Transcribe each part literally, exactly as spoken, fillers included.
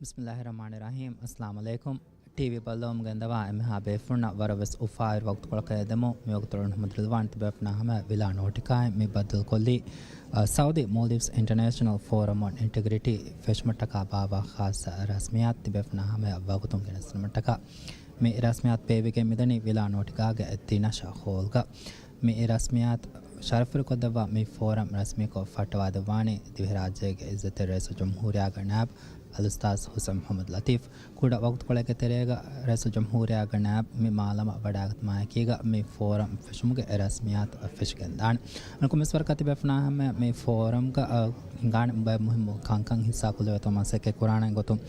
ބިސްމިއްލާހި ރަޙްމާނި ރަޙީމް. އައްސަލާމު ޢަލައިކުމް. ޓީވީ ބައްލަވަމުން ގެންދަވާ އެންމެހާ ބޭފުޅުންނަށް ވަރަށް ވެސް އުފާވެރި ވަގުތުކޮޅަކަށް އެދެމުން. މި ވަގުތުކޮޅުން ހަމަ ދިރިއުޅުވާނެ ތިބޭފުޅުންނާ ހަމަ ވިލާ ނޯޓިކާއިން މި ބައްދަލު ކޮށްލީ، އަ، ސައުދީ މޯލްޑިވްސް އިންޓަރނޭޝަނަލް ފޯރަމް އޮން އިންޓެގްރިޓީ ފެށުމަށްޓަކާ ބާއްވާ ޚާއްޞަ ރަސްމިއްޔާތު ތިބޭފުޅުންނާ ހަމަ ވަގުތުން ގެނެސްދިނުމަށްޓަކާ. މި ރަސްމިއްޔާތު ބޭއްވިގެން މިދަނީ ވިލާ ނޯޓިކާގެ ތިނަށަ ހޯލްގަ. މި ރަސްމިއްޔާތު ޝަރަފުވެރިކޮށްދެއްވާ މި ފޯރަމް ރަސްމީކޮށް ފައްޓަވާދެއްވާނީ ދިވެހިރާއްޖޭގެ އިއްޒަތްތެރި ރައީސުލްޖުމްހޫރިއްޔާގެ ނާއިބު އަލްއުސްތާޛު ޙުސެން މުޙައްމަދު ލަތީފް. ކުޑަ ވަގުތުކޮޅެއްގެ ތެރޭގަ ރައީސުލްޖުމްހޫރިއްޔާގެ ނާއިބު މި މާލަމަށް ވަޑައިގަތުމާއެކީގަ މި ފޯރަމް ފެށުމުގެ ރަސްމިއްޔާތު ފެށިގެންދާނެ. އަނެއްކާ މިސްވަރަކަށް ތިބޭފުޅުންނާ ހަމަ މި ފޯރަމްގަ، އަ، ހިނގާނެ ބައެއް މުހިއްމު ކަންކަން ހިއްސާކޮށްލެވޭތޯ މަސައްކަތް ކުރާނެ ގޮތުން،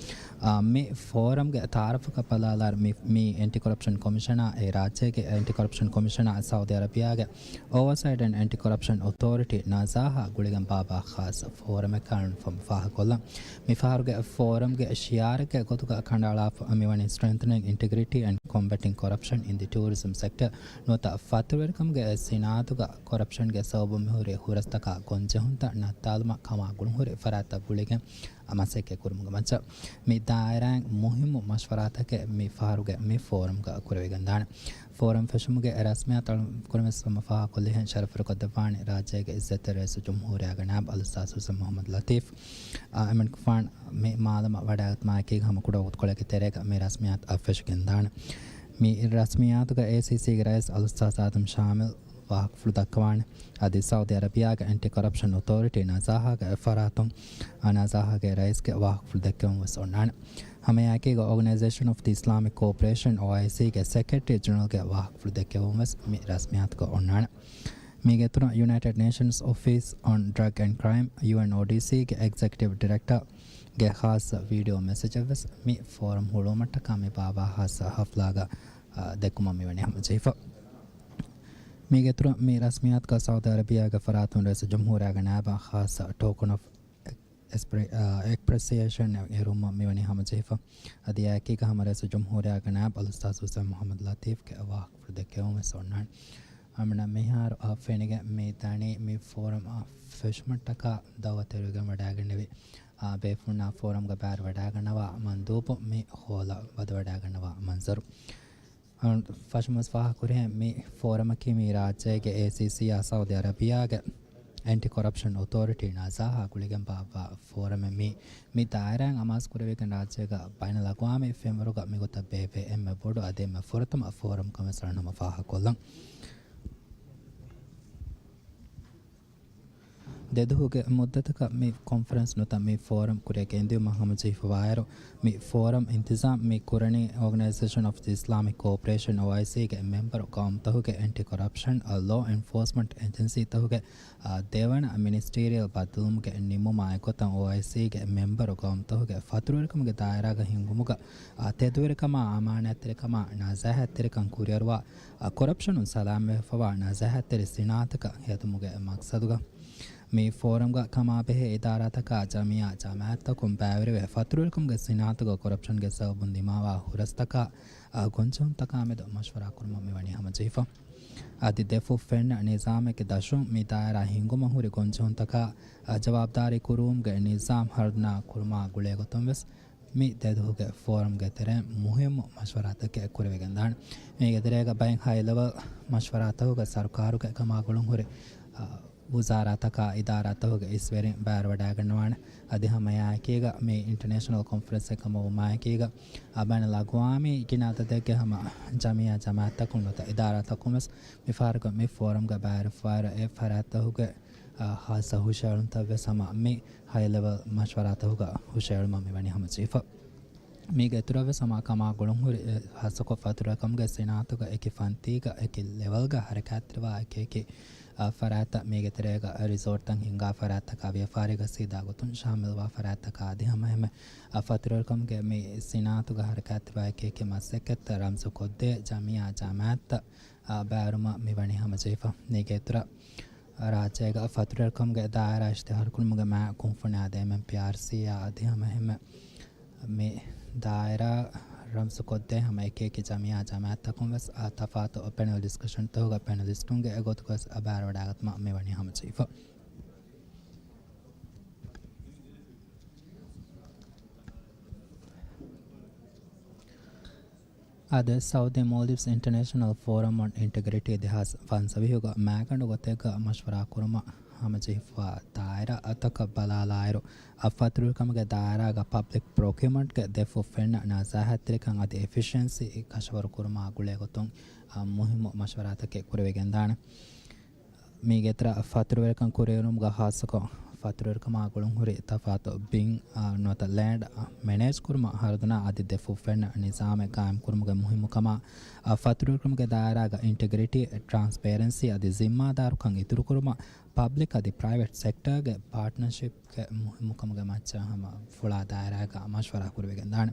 އާ، މި ފޯރަމްގެ ތައާރަފަކަށް ބަލާލާއިރު މި، މި އެންޓި ކޮރަޕްޝަން ކޮމިޝަނާ އެ ރާއްޖޭގެ އެންޓި ކޮރަޕްޝަން ކޮމިޝަނާ ސައުދީ އަރަބިއާގެ އޯވަސައިޓް އެންޑް އެންޓި ކޮރަޕްޝަން އޮތޯރިޓީ ނަޒާހާ ގުޅިގެން ބާއްވާ ޚާއްޞަ ފޯރަމެއް ކަނޑުން ފަހު ފާހަގަކޮށްލަން. މިފަހަރުގެ ފޯރަމްގެ ޝިއާރެއްގެ ގޮތުގަ ކަނޑައަޅާފަ މިވަނީ Strengthening Integrity and Combating Corruption in the Tourism Sector. ނުވަތަ ފަތުރުވެރިކަމުގެ ސިނާއަތުގަ ކޮރަޕްޝަންގެ ސަބަބުން މިހުރި ހުރަސްތަކާ ގޮންޖެހުންތައް ނައްތާލުމަށް ކަމާ ގުޅުންހުރި ފަރާތްތައް ގުޅިގެން މަސައްކަތް ކުރުމުގެ މައްޗަށް މި ދާއިރާއިން މުހިއްމު މަޝްވަރާތަކެއް މި ފަހަރުގެ މި ފޯރަމްގަ ކުރެވިގެންދާނެ. ފޯރަމް ފެށުމުގެ ރަސްމިއްޔާތު އަޅުގަނޑުމެން ވެސް ހަމަ ފާހަގަކޮށްލިހެން ޝަރަފުވެރިކޮށްދެއްވާނީ ރާއްޖޭގެ އިއްޒަތްތެރި ރައީސުލްޖުމްހޫރިއްޔާގެ ނާއިބު އަލްއުސްތާޛު ޙުސެން މުޙައްމަދު ލަތީފް. އާ، އެމަނިކުފާނު މި މާލަމަށް ވަޑައިގަތުމާއެކީގަ ހަމަ ކުޑަ ވަގުތުކޮޅެއްގެ ތެރޭގަ މި ރަސްމިއްޔާތު އަށް ފެށިގެންދާނެ. މި ރަސްމިއްޔާތުގަ އޭސީސީގެ ރައީސް އަލްއުސްތާޛު އާދަމް ޝާމިލް ވާހަކަފުޅު ދައްކަވާނެ. އަދި ސައުދީ އަރަބިއާގެ އެންޓި ކޮރަޕްޝަން އޮތޯރިޓީ ނަޒާހާގެ ފަރާތުން، އަ، ނަޒާހާގެ ރައީސްގެ ވާހަކަފުޅު ދެއްކެވުން ވެސް އޮންނާނެ. ހަމައެއާއެކީގަ އޯގަނައިޒޭޝަން އޮފް ދި އިސްލާމިކް ކޯޕަރޭޝަން، އޯއައިސީ، ގެ ސެކްރެޓަރީ ޖެނެރަލްގެ ވާހަކަފުޅު ދެއްކެވުން ވެސް މި ރަސްމިއްޔާތުގަ އޮންނާނެ. މީގެ އިތުރަށް ޔުނައިޓެޑް ނޭޝަންސް އޮފީސް އޮން ޑްރަގް އެންޑް ކްރައިމް، ޔޫއެންއޯޑީސީ، ގެ އެގްޒެކެޓިވް ޑިރެކްޓަރ ގެ ޚާއްޞަ ވީޑިއޯ މެސެޖެއް ވެސް މި ފޯރަމް ހުޅުވުމަށްޓަކާ މި ބާއްވާ ޚާއްޞަ ހަފްލާގަ، އާ، ދެއްކުމަށް މިވަނީ ހަމަޖެހިފަ. މީގެ އިތުރަށް މި ރަސްމިއްޔާތުގަ ސައުދީ އަރަބިއާގެ ފަރާތުން ރައީސުލްޖުމްހޫރިއްޔާގެ ނާއިބާ ޚާއްޞަ ޓޯކަން އޮފް އެކްސްޕްރެ-، އާ، އެޕްރެސިއޭޝަން އެރުވުމަށް މިވަނީ ހަމަޖެހިފަ. އަދި އެއާއެކީގަ ހަމަ ރައީސުލްޖުމްހޫރިއްޔާގެ ނާއިބު އަލްއުސްތާޛު ޙުސެން މުޙައްމަދު ލަތީފްގެ ވާހަކަފުޅު ދެއްކެވުން ވެސް އޮންނާނެ. އަޅުގަނޑަށް މިހާރު، އާ، ފެނިގެން މި ދަނީ މި ފޯރަމް އަށް ފެށުމަށްޓަކާ ދައުވަތު އެރިވިގެން ވަޑައިގެންނެވި، އާ، ބޭފުޅުންނާ ފޯރަމްގަ ބައިވެރި ވަޑައިގަންނަވާ މަންދޫބު މި ހޯލަށް ވަދެވަޑައިގަންނަވާ މަންޒަރު. އަން ފަށުމަސް ފާހަގަކުރިހެން މި ފޯރަމަކީ މި ރާއްޖޭގެ އޭސީސީއާ ސައުދީ އަރަބިއާގެ އެންޓި ކޮރަޕްޝަން އޮތޯރިޓީ ނަޒާހާ ގުޅިގެން ބާއްވާ ފޯރަމެއް. މި، މި ދާއިރާއިން އަމާޒުކުރެވިގެން ރާއްޖޭގަ ބައިނަލްއަގްވާމީ ފެންވަރުގަ މިގޮތަށް ބޭއްވޭ އެންމެ ބޮޑު އަދި އެންމެ ފުރަތަމަ ފޯރަމް ކަމަށް ވެސް އަޅުގަނޑު ހަމަ ފާހަގަކޮށްލަން. ދެދުވަހުގެ މުއްދަތަކަށް މި ކޮންފަރެންސް ނުވަތަ މި ފޯރަމް ކުރިއަށް ގެންދިއުމަށް ހަމަޖެހިފަވާއިރު، މި ފޯރަމް އިންތިޒާމް މި ކުރަނީ އޯގަނައިޒޭޝަން އޮފް ދި އިސްލާމިކް ކޯޕަރޭޝަން، އޯއައިސީ، ގެ މެމްބަރު ގައުމުތަކުގެ އެންޓި ކޮރަޕްޝަން އަ ލޯ އެންފޯސްމަންޓް އެޖެންސީތަކުގެ އާ، ދެވަނަ މިނިސްޓީރިއަލް ބައްދަލުވުމުގެ ނިމުމާ އެއްގޮތަށް އޯއައިސީގެ މެމްބަރު ގައުމުތަކުގެ ފަތުރުވެރިކަމުގެ ދާއިރާގަ ހިންގުމުގަ، އާ، ތެދުވެރިކަމާ، އަމާނާތްތެރިކަމާ، ނަޒާހަތްތެރިކަން ކުރިއަރުވާ، އާ، ކޮރަޕްޝަނުން ސަލާމަތްވެފަވާ ނަޒާހަތްތެރި ސިނާއަތަކަށް ހެދުމުގެ މަގްސަދުގަ، މި ފޯރަމްގަ ކަމާބެހޭ އިދާރާތަކާ، ޖަމިއްޔާ ޖަމާއަތްތަކުން ބައިވެރިވެ، ފަތުރުވެރިކަމުގެ ސިނާއަތުގަ ކޮރަޕްޝަންގެ ސަބަބުން ދިމާވާ ހުރަސްތަކާ، އާ، ގޮންޖެހުންތަކާމެދު މަޝްވަރާ ކުރުމަށް މިވަނީ ހަމަޖެހިފަ. އަދި ދެފުށް ފެންނަ ނިޒާމެއްގެ ދަށުން މި ދާއިރާ ހިންގުމަށް ހުރި ގޮންޖެހުންތަކާ، އަ، ޖަވާބުދާރީ ކުރުވުމުގެ ނިޒާމް ހަރުދަނާ ކުރުމާ ގުޅޭގޮތުން ވެސް މި ދެދުވަހުގެ ފޯރަމްގެ ތެރެއިން މުހިއްމު މަޝްވަރާތަކެއް ކުރެވިގެންދާނެ. މީގެ ތެރޭގަ ބައެއް ހައި ލެވެލް މަޝްވަރާތަކުގަ ސަރުކާރުގެ ކަމާ ގުޅުންހުރި، އަ، ވުޒާރާތަކާ އިދާރާތަކުގެ އިސްވެރިން ބައިވެރިވަޑައިގަންނަވާނެ. އަދި ހަމައެއާއެކީގަ މި އިންޓަރނޭޝަނަލް ކޮންފަރެންސެއް ކަމަށް ވުމާއެކީގަ، އަ، ބައިނަލްއަގްވާމީ ގިނަ އަދަދެއްގެ ހަމަ ޖަމިއްޔާ ޖަމާއަތްތަކުން ނުވަތަ އިދާރާތަކުން ވެސް މިފަހަރުގެ މި ފޯރަމްގަ ބައިވެރިވެފަވާއިރު އެ ފަރާތްތަކުގެ، އަ، ހާއްސަ ހުށައެޅުންތައް ވެސް ހަމަ މި ހައި ލެވެލް މަޝްވަރާތަކުގަ ހުށައެޅުމަށް މިވަނީ ހަމަޖެހިފަ. މީގެ އިތުރަށް ވެސް ހަމަ ކަމާ ގުޅުންހުރި، އެ، ހާއްސަކޮށް ފަތުރުވެރިކަމުގެ ސިނާއަތުގަ އެކި ފަންތީގަ އެކި ލެވެލްގަ ހަރަކާތްތެރިވާ އެކި އެކި، އަ، ފަރާތްތައް މީގެ ތެރޭގަ ރިސޯޓްތައް ހިންގާ ފަރާތްތަކާ ވިޔަފާރީގަ ސީދާ ގޮތުން ޝާމިލްވާ ފަރާތްތަކާ އަދި ހަމައެހެންމެ، އަ، ފަތުރުވެރިކަމުގެ މި ސިނާއަތުގަ ހަރަކާތްތެރިވާ އެކި އެކި މަސައްކަތްތައް ރަމްޒު ކޮށްދޭ ޖަމިއްޔާ ޖަމާއަތްތައް، އަ، ބައިވެރިވުމަށް މިވަނީ ހަމަޖެހިފަ. މީގެ އިތުރަށް ރާއްޖޭގަ ފަތުރުވެރިކަމުގެ ދާއިރާ އިޝްތިހާރުކުރުމުގެ މާ ކުންފުނި އާދޭ އެމްއެމްޕީއާރްސީއާ އަދި ހަމައެހެންމެ މި ދާއިރާ ރަމްޒުކޮށްދޭ ހަމަ އެކި އެކި ޖަމިއްޔާ ޖަމާއަތްތަކުން ވެސް އާ ތަފާތު ޕެނަލް ޑިސްކަޝަންތަކުގަ ޕެނަލިސްޓުންގެ އެގޮތުގަ ވެސް އަ ބައިވެރިވަޑައިގަތުމަށް މިވަނީ ހަމަޖެހިފަ. އާދެ، ސައުދީ މޯލްޑިވްސް އިންޓަރނޭޝަނަލް ފޯރަމް އޮން އިންޓެގްރިޓީ ދެހާސް ފަންސަވީހުގަ މާގަނޑު ގޮތެއްގަ މަޝްވަރާ ކުރުމަށް ހަމަޖެހިފަ ދާއިރާ އަތަކަށް ބަލާލާއިރު، އަ، ފަތުރުވެރިކަމުގެ ދާއިރާގަ ޕަބްލިކް ޕްރޮކިއުމަންޓްގެ ދެފުށް ފެންނަ ނަޒާހަތްތެރިކަން އަދި އެފިޝިއެންސީ ކަށަވަރު ކުރުމާ ގުޅޭ ގޮތުން، އަ، މުހިއްމު މަޝްވަރާތަކެއް ކުރެވިގެންދާނެ. މީގެ ތެރެއަށް ފަތުރުވެރިކަން ކުރިއެރުމުގަ ހާއްސަކޮށް، ފަތުރުވެރިކަމާ ގުޅުންހުރި ތަފާތު ބިން، އާ، ނުވަތަ ލޭންޑް، އާ، މެނޭޖް ކުރުމަށް ހަރުދުނާ އަދި ދެފުށް ފެންނަ ނިޒާމެއް ގާއިމް ކުރުމުގެ މުހިއްމުކަމާ، އާ، ފަތުރުވެރިކަމުގެ ދާއިރާގަ އިންޓެގްރިޓީ، ޓްރާންސްޕޭރެންސީ އަދި ޒިންމާދާރުކަން އިތުރުކުރުމަށް ޕަބްލިކް އަދި ޕްރައިވެޓް ސެކްޓަރގެ ޕާޓްނަރޝިޕްގެ މުހިއްމުކަމުގެ މައްޗަށް ހަމަ ފުޅާ ދާއިރާގަ މަޝްވަރާ ކުރެވިގެންދާނެ.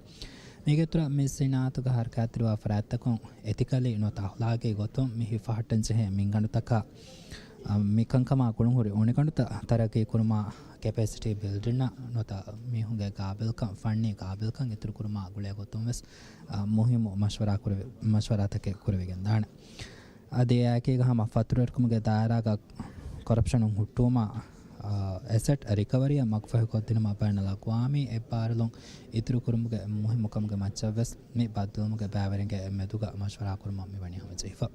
މީގެއިތުރަށް މި ސިނާއަތުގަ ހަރަކާތްތެރިވާ ފަރާތްތަކުން އެތިކަލީ ނުވަތަ އަޚްލާގީ ގޮތުން މި ހިފަހައްޓަން ޖެހޭ މިންގަނޑުތަކާ، އަ، މިކަންކަމާ ގުޅުންހުރި އުނިގަނޑުތައް ތަރައްގީ ކުރުމާ، ކެޕޭސިޓީ ބިލްޑިންއަށް ނުވަތަ މީހުންގެ ގާބިލްކަން، ފަންނީ ގާބިލްކަން އިތުރުކުރުމާ ގުޅޭ ގޮތުން ވެސް، އަ، މުހިއްމު މަޝްވަރާ ކުރެވި-، މަޝްވަރާތަކެއް ކުރެވިގެންދާނެ. އަދި އެއާއެކީގަ ހަމަ ފަތުރުވެރިކަމުގެ ދާއިރާގަ ކޮރަޕްޝަނުން ހުއްޓުވުމާ، އާ، އެސެޓް ރިކަވަރީއަށް މަގުފަހިކޮށްދިނުމަށް ބައިނަލްއަގްވާމީ އެއްބާރުލުން އިތުރުކުރުމުގެ މުހިއްމުކަމުގެ މައްޗަށްވެސް މި ބައްދަލުވުމުގެ ބައިވެރިންގެ މެދުގަ މަޝްވަރާކުރުމަށް މިވަނީ ހަމަޖެހިފަ.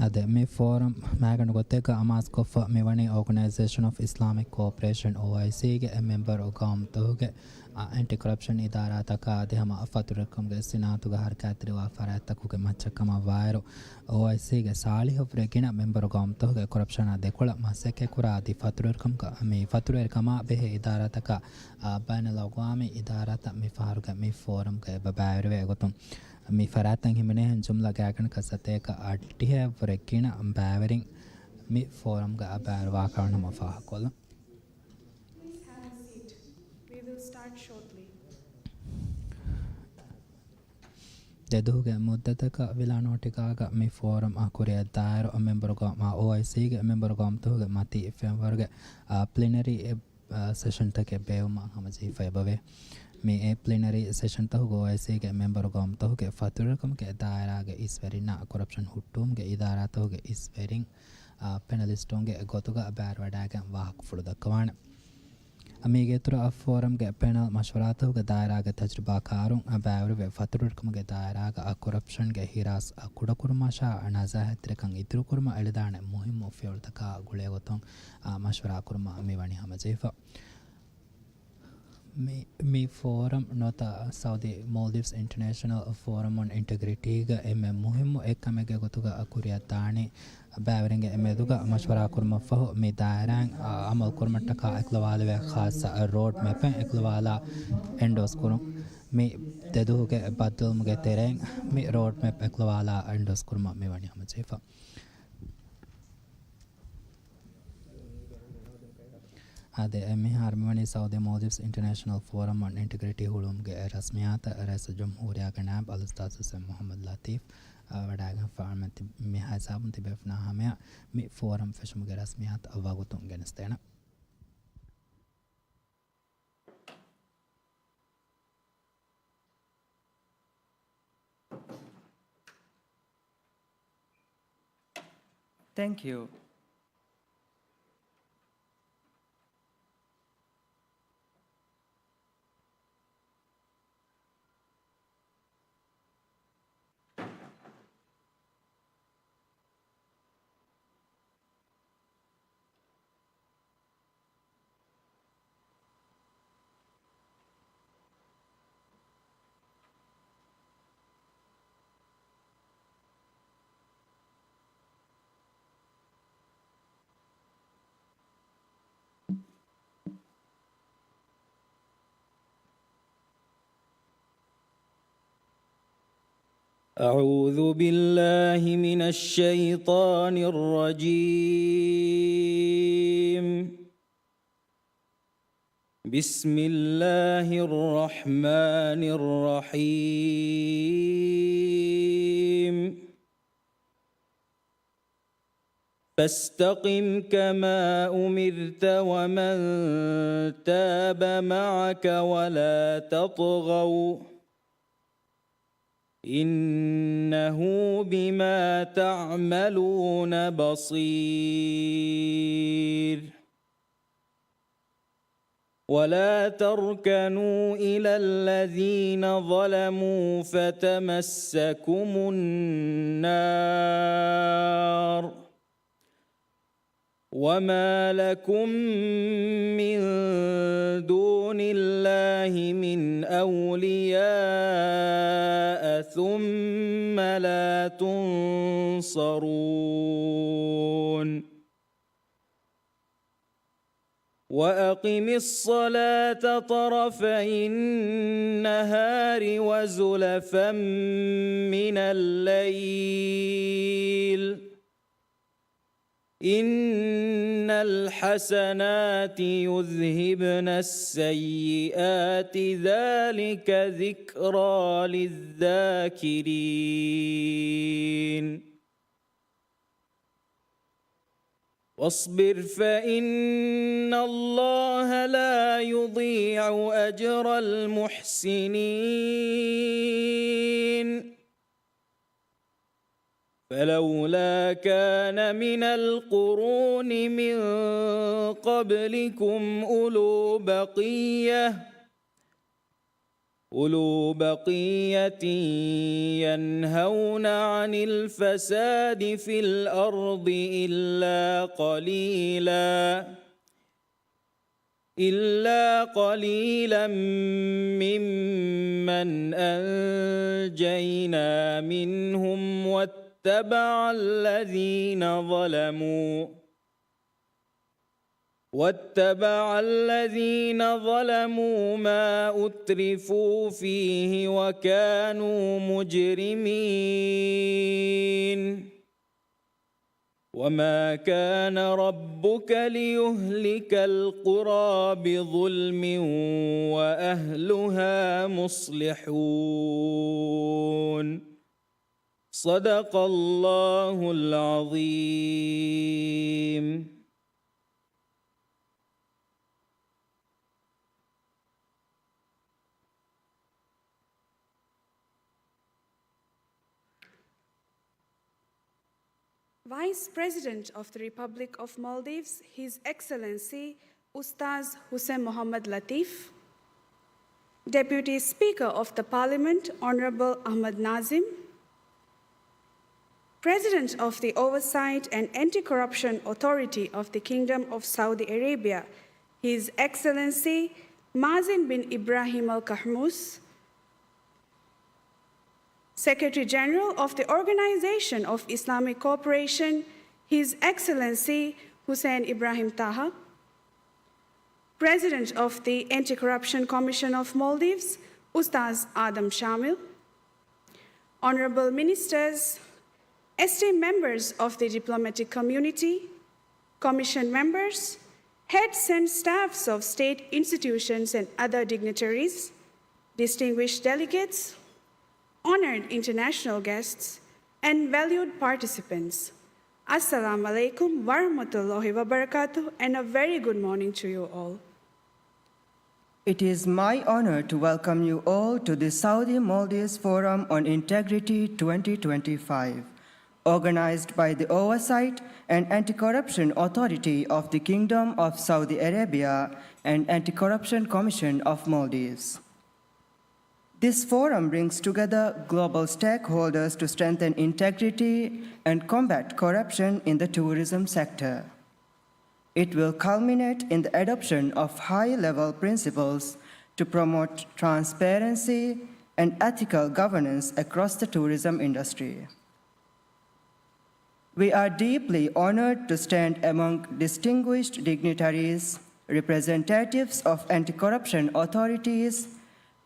އާދެ، މި ފޯރަމް މާގަނޑު ގޮތެއްގަ އަމާޒުކޮށްފަ މިވަނީ އޯގަނައިޒޭޝަން އޮފް އިސްލާމިކް ކޯޕަރޭޝަން، އޯއައިސީގެ މެމްބަރު ގައުމުތަކުގެ، އަ، އެންޓި ކޮރަޕްޝަން އިދާރާތަކާ އަދި ހަމަ ފަތުރުވެރިކަމުގެ ސިނާއަތުގަ ހަރަކާތްތެރިވާ ފަރާތްތަކުގެ މައްޗަށް ކަމަށްވާއިރު، އޯއައިސީގެ ސާޅީހުވުރެ ގިނަ މެމްބަރު ގައުމުތަކުގެ ކޮރަޕްޝަނާ ދެކޮޅަށް މަސައްކަތްކުރާ އަދި ފަތުރުވެރިކަމުގަ، މި ފަތުރުވެރިކަމާ ބެހޭ އިދާރާތަކާ، އަ، ބައިނަލްއަގްވާމީ އިދާރާތައް މި ފަހަރުގެ މި ފޯރަމްގައި ބައިވެރިވޭ ގޮތުން، މި ފަރާތްތައް ހިމެނޭހެން ޖުމްލަ ގާތްގަނޑަކަށް ސަތޭކަ އަށްޑިހައެއްވުރެ ގިނަ ބައިވެރިން މި ފޯރަމްގައި ބައިވެރިވާކަމަށް ނަމަ ފާހަގަކޮށްލަން. Please have a seat. We will start shortly. ދެދުވަހުގެ މުއްދަތަކަށް ވިލާނޯޓިކާގަ މި ފޯރަމް އަށް ކުރިއަށްދާއިރު، މެމްބަރު ގައުމާ އޯއައިސީގެ މެމްބަރު ގައުމުތަކުގެ މަތީ ފެންވަރުގެ، އާ، ޕްލިނަރީ އެއް އާ، ސެޝަންތަކެއް ބޭއްވުމަށް ހަމަޖެހިފައި އެބަވޭ. މި އެ ޕްލިނަރީ ސެޝަންތަކުގަ އޯއައިސީގެ މެމްބަރު ގައުމުތަކުގެ ފަތުރުވެރިކަމުގެ ދާއިރާގެ އިސްވެރިންނާ ކޮރަޕްޝަން ހުއްޓުވުމުގެ އިދާރާތަކުގެ އިސްވެރިން، އާ، ޕެނަލިސްޓުންގެ ގޮތުގަ ބައިވެރިވަޑައިގެން ވާހަކަފުޅު ދައްކަވާނެ. މީގެ އިތުރަށް އަށް ފޯރަމްގެ ޕެނަލް މަޝްވަރާތަކުގެ ދާއިރާގެ ތަޖުރިބާކާރުން ބައިވެރިވެ، ފަތުރުވެރިކަމުގެ ދާއިރާގަ އަށް ކޮރަޕްޝަންގެ ހިރާސް އަށް ކުޑަކުރުމަށާ ނަޒާހަތްތެރިކަން އިތުރުކުރުމަށް އެޅިދާނެ މުހިއްމު ފިޔަވަޅުތަކާ ގުޅޭގޮތުން، އާ، މަޝްވަރާ ކުރުމަށް މިވަނީ ހަމަޖެހިފަ. މި، މި ފޯރަމް ނުވަތަ ސައުދީ މޯލްޑިވްސް އިންޓަރނޭޝަނަލް ފޯރަމް އޮން އިންޓެގްރިޓީގަ އެންމެ މުހިއްމު އެއްކަމެއްގެ ގޮތުގަ ކުރިއަށްދާނީ، ބައިވެރިންގެ މެދުގަ މަޝްވަރާ ކުރުމަށްފަހު މި ދާއިރާއިން އަމަލު ކުރުމަށްޓަކާ އެކުލަވާލެވޭ ޚާއްސަ ރޯޑް މެޕެއް އެކުލަވާލާ އެންޑޯސް ކުރުން. މި ދެދުވަހުގެ ބައްދަލުވުމުގެ ތެރެއިން މި ރޯޑް މެޕް އެކުލަވާލާ އެންޑޯސް ކުރުމަށް މިވަނީ ހަމަޖެހިފަ. އާދެ، މިހާރު މިވަނީ ސައުދީ މޯލްޑިވްސް އިންޓަރނޭޝަނަލް ފޯރަމް އޮން އިންޓެގްރިޓީ ހުޅުވުމުގެ ރަސްމިއްޔާތަށް ރައީސުލްޖުމްހޫރިއްޔާގެ ނާއިބް އަލްއުސްތާޛު ހުސެން މުޙައްމަދު ލަތީފް، އާ، ވަޑައިގެންފާ މި ހިސާބުން ތިބޭފުޅުންނާ ހަމަޔަށް މި ފޯރަމް ފެށުމުގެ ރަސްމިއްޔާތު ވަގުތުން ގެނެސްދޭނަން. Thank you. أعوذ بالله من الشيطان الرجيم. بسم الله الرحمن الرحيم. فاستقم كما أمرت ومن تاب معك ولا تطغوا إنه بما تعملون بصير. ولا تركنوا إلى الذين ظلموا فتمسكم النار وما لكم من دون الله من أولياء ثم لا تنصرون. وأقم الصلاة طرفي النهار وزلفا من الليل إن الحسنات يذهبن السيئات ذلك ذكرى للذاكرين. واصبر فإن الله لا يضيع أجر المحسنين. فلولا كان من القرون من قبلكم أولو بقية أولو بقية ينهون عن الفساد في الأرض إلا قليلا إلا قليلا ممن أنجينا منهم واتبع الذين ظلموا واتبع الذين ظلموا ما أترفوا فيه وكانوا مجرمين. وما كان ربك ليهلك القرى بظلم وأهلها مصلحون. صدق الله العظيم. Vice President of the Republic of Maldives, His Excellency Ustaz Hussein Mohammad Latif, Deputy Speaker of the Parliament, Honorable Ahmad Nazim, President of the Oversight and Anti-Corruption Authority of the Kingdom of Saudi Arabia, His Excellency Mazin bin Ibrahim Al Kahmouz, Secretary General of the Organization of Islamic Cooperation, His Excellency Hussein Ibrahim Taha, President of the Anti-Corruption Commission of Maldives, Ustaz Adam Shamil, Honorable Ministers, esteemed members of the diplomatic community, Commission members, heads and staffs of state institutions and other dignitaries, distinguished delegates, honored international guests, and valued participants. Assalamu alaikum warahmatullahi wabarakatuh, and a very good morning to you all. It is my honor to welcome you all to the Saudi Maldives Forum on Integrity twenty twenty-five, organized by the Oversight and Anti-Corruption Authority of the Kingdom of Saudi Arabia and Anti-Corruption Commission of Maldives. This forum brings together global stakeholders to strengthen integrity and combat corruption in the tourism sector. It will culminate in the adoption of high-level principles to promote transparency and ethical governance across the tourism industry. We are deeply honored to stand among distinguished dignitaries, representatives of anti-corruption authorities,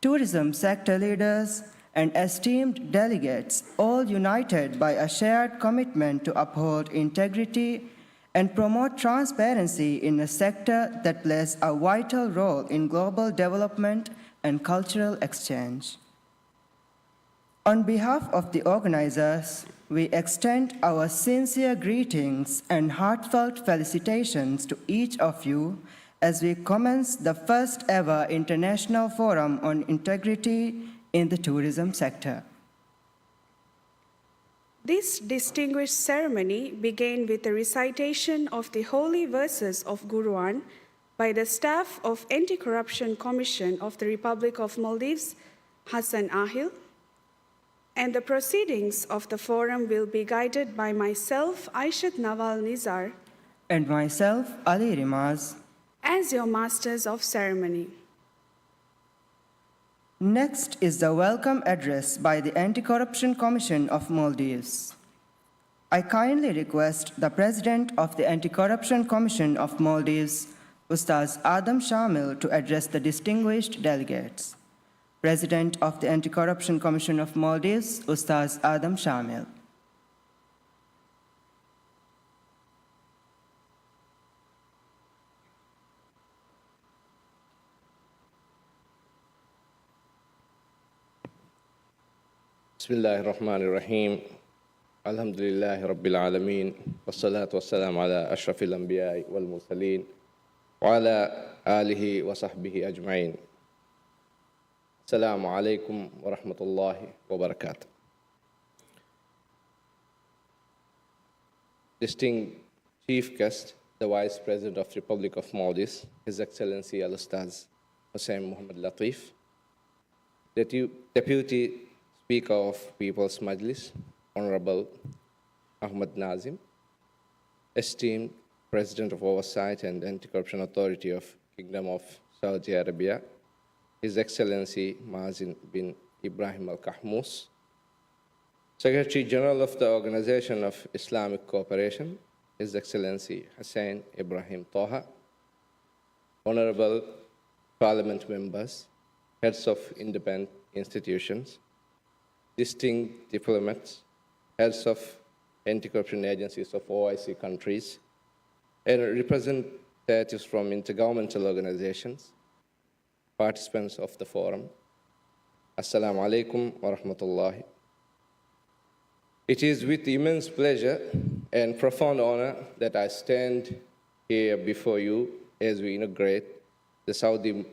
tourism sector leaders, and esteemed delegates, all united by a shared commitment to uphold integrity and promote transparency in a sector that plays a vital role in global development and cultural exchange. On behalf of the organizers, we extend our sincere greetings and heartfelt felicitations to each of you as we commence the first ever International Forum on Integrity in the Tourism Sector. This distinguished ceremony began with a recitation of the holy verses of Quran by the staff of Anti-Corruption Commission of the Republic of Maldives, Hassan Ahil, and the proceedings of the forum will be guided by myself, Aishat Nawal Nizar, and myself, Ali Rimaz, as your masters of ceremony. Next is the welcome address by the Anti-Corruption Commission of Maldives. I kindly request the President of the Anti-Corruption Commission of Maldives, Ustaz Adam Shamil, to address the distinguished delegates. President of the Anti-Corruption Commission of Maldives, Ustaz Adam Shamil. بسم الله الرحمن الرحيم. الحمد لله رب العالمين، والصلاة والسلام على أشرف الأنبياء والمرسلين، وعلى آله وصحبه أجمعين. السلام عليكم ورحمة الله وبركاته. Distinguished chief guest, the Vice President of Republic of Maldives, His Excellency Al-Ustaz Hussein Muhammad Latif, Depu-, Deputy Speaker of People's Majlis, Honorable Ahmad Nazim, esteemed President of Oversight and Anti-Corruption Authority of Kingdom of Saudi Arabia, His Excellency Mazin bin Ibrahim Al Kahmous, Secretary General of the Organization of Islamic Cooperation, His Excellency Hussein Ibrahim Taha, Honorable Parliament members, heads of independent institutions, distinct diplomats, heads of anti-corruption agencies of O I C countries, and representatives from intergovernmental organizations, participants of the forum. Assalamu alaikum wa rahmatullah. It is with immense pleasure and profound honor that I stand here before you as we inaugurate the Saudi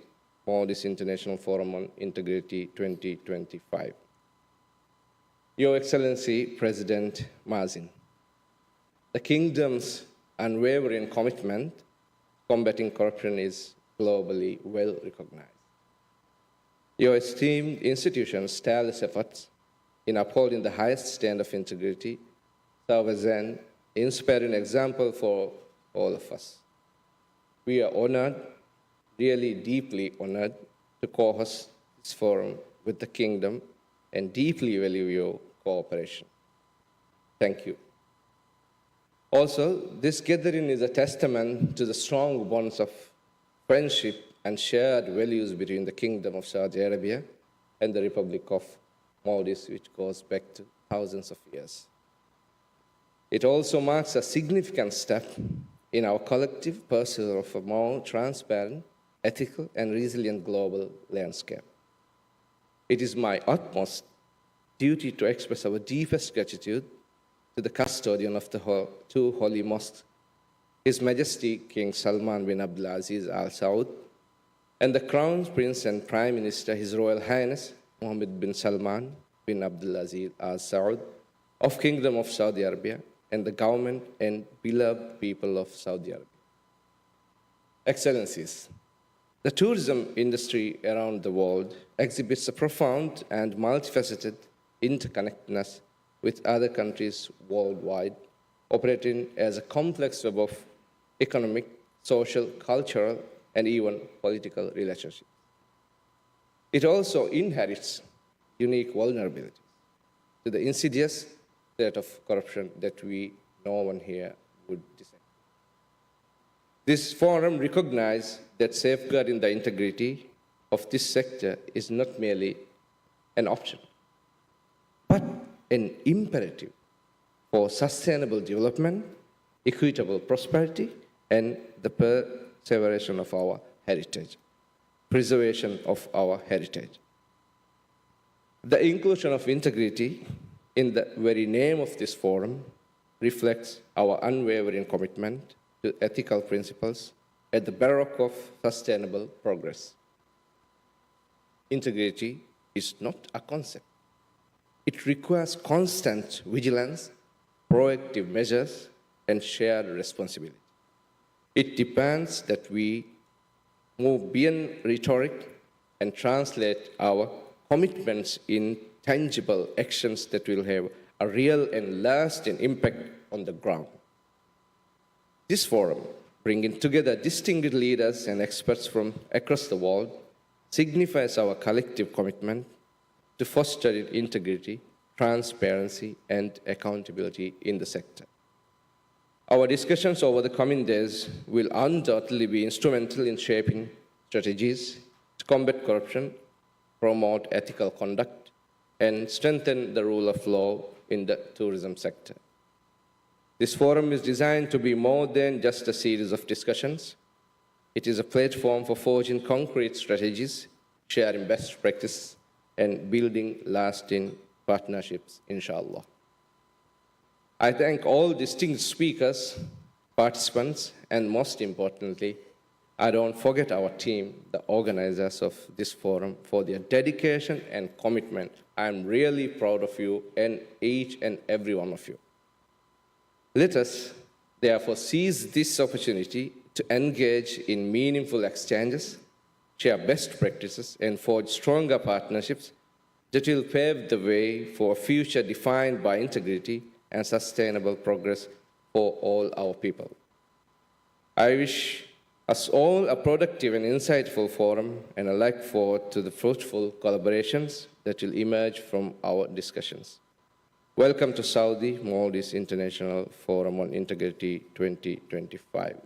Maldives International Forum on Integrity twenty twenty-five. Your Excellency President Mazin, the Kingdom's unwavering commitment to combating corruption is globally well recognized. Your esteemed institution's tireless efforts in upholding the highest standard of integrity serve as an inspiring example for all of us. We are honored, really deeply honored, to co-host this forum with the Kingdom and deeply value your cooperation. Thank you. Also, this gathering is a testament to the strong bonds of friendship and shared values between the Kingdom of Saudi Arabia and the Republic of Maldives, which goes back to thousands of years. It also marks a significant step in our collective pursuit of a more transparent, ethical, and resilient global landscape. It is my utmost duty to express our deepest gratitude to the custodian of the ho-, two holy mosques, His Majesty King Salman bin Abdulaziz Al Saud, and the Crown Prince and Prime Minister, His Royal Highness Mohammed bin Salman bin Abdulaziz Al Saud of Kingdom of Saudi Arabia, and the government and beloved people of Saudi Arabia. Excellencies, the tourism industry around the world exhibits a profound and multifaceted interconnectedness with other countries worldwide, operating as a complex web of economic, social, cultural, and even political relationships. It also inherits unique vulnerabilities to the insidious threat of corruption that we, no one here would dissent. This forum recognizes that safeguarding the integrity of this sector is not merely an option, but an imperative for sustainable development, equitable prosperity, and the preservation of our heritage. Preservation of our heritage. The inclusion of integrity in the very name of this forum reflects our unwavering commitment to ethical principles at the bedrock of sustainable progress. Integrity is not a concept, It requires constant vigilance, proactive measures, and shared responsibility. It demands that we move beyond rhetoric and translate our commitments in tangible actions that will have a real and lasting impact on the ground. This forum, bringing together distinguished leaders and experts from across the world, signifies our collective commitment to fostering integrity, transparency, and accountability in the sector. Our discussions over the coming days will undoubtedly be instrumental in shaping strategies to combat corruption, promote ethical conduct, and strengthen the rule of law in the tourism sector. This forum is designed to be more than just a series of discussions. It is a platform for forging concrete strategies, sharing best practice, and building lasting partnerships, inshallah. I thank all distinguished speakers, participants, and most importantly, I don't forget our team, the organizers of this forum, for their dedication and commitment. I am really proud of you and each and every one of you. Let us, therefore, seize this opportunity to engage in meaningful exchanges, share best practices, and forge stronger partnerships that will pave the way for a future defined by integrity and sustainable progress for all our people. I wish us all a productive and insightful forum, and I look forward to the fruitful collaborations that will emerge from our discussions. Welcome to Saudi Maldives International Forum on Integrity twenty twenty-five.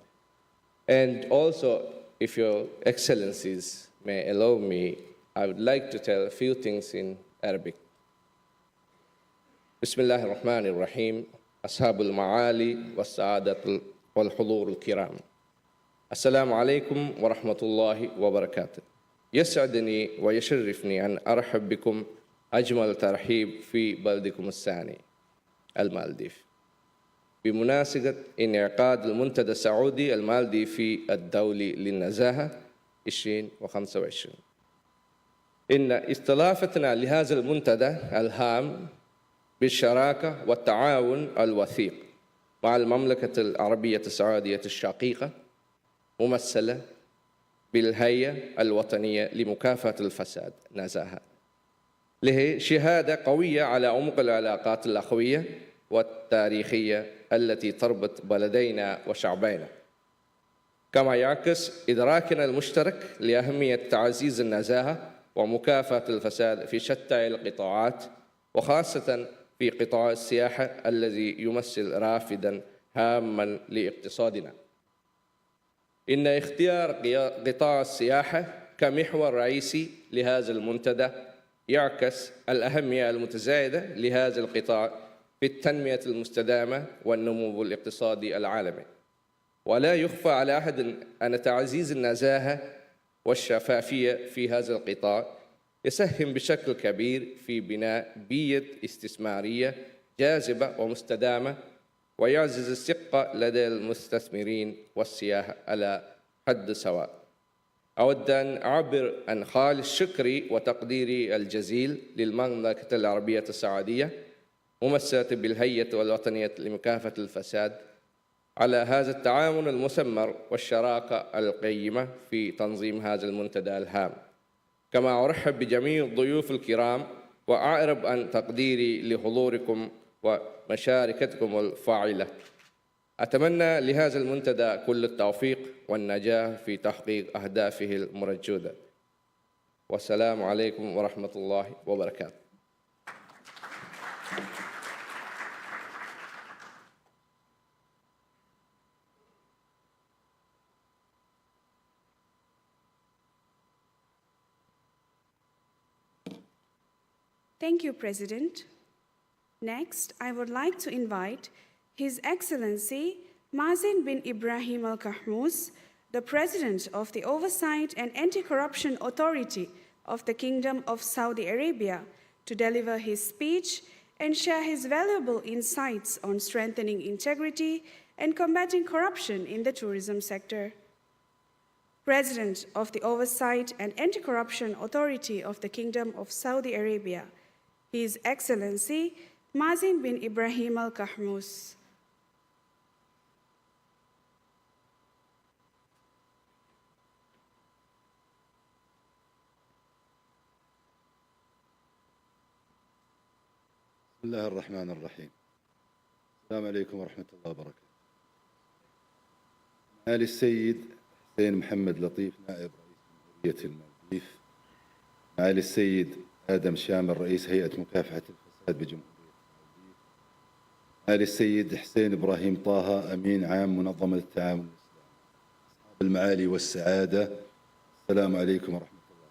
And also, if your excellencies may allow me, I would like to tell a few things in Arabic. بسم الله الرحمن الرحيم. أصحاب المعالي والسعادة والحضور الكرام. السلام عليكم ورحمة الله وبركاته. يسعدني ويشرفني أن أرحب بكم أجمل ترحيب في بلدكم الثاني، المالديف، بمناسبة انعقاد المنتدى السعودي المالديفي الدولي للنزاهة عشرين وخمسة وعشرين. إن استضافتنا لهذا المنتدى الهام بالشراكة والتعاون الوثيق مع المملكة العربية السعودية الشقيقة، ممثلة بالهيئة الوطنية لمكافحة الفساد، نزاهة، له شهادة قوية على عمق العلاقات الأخوية والتاريخية التي تربط بلدينا وشعبينا. كما يعكس إدراكنا المشترك لأهمية تعزيز النزاهة ومكافحة الفساد في شتى القطاعات، وخاصة في قطاع السياحة الذي يمثل رافدا هاما لاقتصادنا. إن اختيار قيا-، قطاع السياحة كمحور رئيسي لهذا المنتدى يعكس الأهمية المتزايدة لهذا القطاع في التنمية المستدامة والنمو الاقتصادي العالمي. ولا يخفى على أحد أن تعزيز النزاهة والشفافية في هذا القطاع يسهم بشكل كبير في بناء بيئة استثمارية جاذبة ومستدامة، ويعزز الثقة لدى المستثمرين والسياح على حد سواء. أود أن أعبر عن خالص شكري وتقديري الجزيل للمملكة العربية السعودية، ممثلة بالهيئة الوطنية لمكافحة الفساد، على هذا التعاون المثمر والشراكة القيمة في تنظيم هذا المنتدى الهام. كما أرحب بجميع الضيوف الكرام، وأعرب عن تقديري لحضوركم ومشاركتكم الفاعلة. أتمنى لهذا المنتدى كل التوفيق والنجاح في تحقيق أهدافه المرجودة. والسلام عليكم ورحمة الله وبركاته. Thank you, President. Next, I would like to invite His Excellency Mazen bin Ibrahim Al Kahmouz, the President of the Oversight and Anti-Corruption Authority of the Kingdom of Saudi Arabia, to deliver his speech and share his valuable insights on strengthening integrity and combating corruption in the tourism sector. President of the Oversight and Anti-Corruption Authority of the Kingdom of Saudi Arabia, His Excellency Mazin bin Ibrahim Al Kahmous. بسم الله الرحمن الرحيم. السلام عليكم ورحمة الله وبركاته. معالي السيد حسين محمد لطيف، نائب رئيس جمهورية المالديف، معالي السيد آدم شامل، رئيس هيئة مكافحة الفساد بجمهورية المالديف، معالي السيد حسين إبراهيم طه، أمين عام منظمة التعاون الإسلامي، أصحاب المعالي والسعادة، السلام عليكم ورحمة الله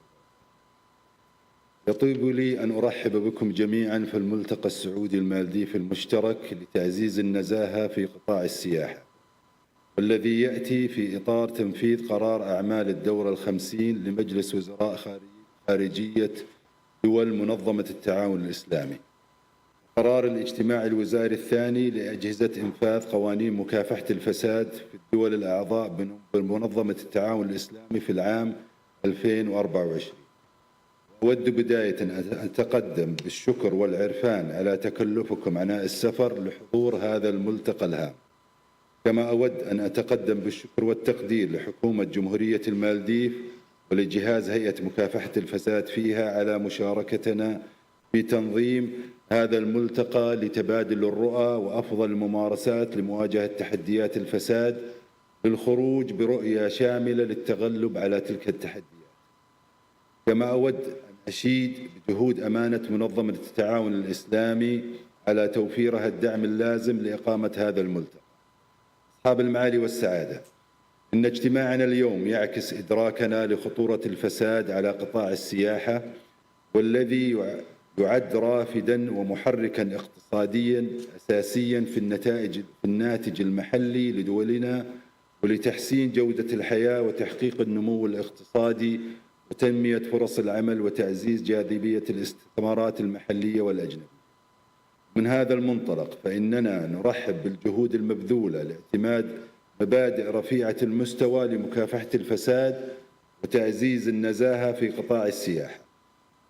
وبركاته. يطيب لي أن أرحب بكم جميعًا في الملتقى السعودي المالديفي المشترك لتعزيز النزاهة في قطاع السياحة، والذي يأتي في إطار تنفيذ قرار أعمال الدورة الخمسين لمجلس وزراء خارج-، خارجية دول منظمة التعاون الإسلامي، قرار الاجتماع الوزاري الثاني لأجهزة إنفاذ قوانين مكافحة الفساد في الدول الأعضاء بن-، بمنظمة التعاون الإسلامي في العام ألفين وأربعة وعشرين. أود بداية أن أتقدم بالشكر والعرفان على تكلفكم عناء السفر لحضور هذا الملتقى الهام. كما أود أن أتقدم بالشكر والتقدير لحكومة جمهورية المالديف ولجهاز هيئة مكافحة الفساد فيها على مشاركتنا في تنظيم هذا الملتقى لتبادل الرؤى وأفضل الممارسات لمواجهة تحديات الفساد، للخروج برؤية شاملة للتغلب على تلك التحديات. كما أود أن أشيد بجهود أمانة منظمة التعاون الإسلامي على توفيرها الدعم اللازم لإقامة هذا الملتقى. أصحاب المعالي والسعادة، إن اجتماعنا اليوم يعكس إدراكنا لخطورة الفساد على قطاع السياحة، والذي يع-، يعد رافدًا ومحركًا اقتصاديًا أساسيًا في النتائج، في الناتج المحلي لدولنا، ولتحسين جودة الحياة وتحقيق النمو الاقتصادي وتنمية فرص العمل وتعزيز جاذبية الاستثمارات المحلية والأجنبية. من هذا المنطلق، فإننا نرحب بالجهود المبذولة لاعتماد مبادئ رفيعة المستوى لمكافحة الفساد وتعزيز النزاهة في قطاع السياحة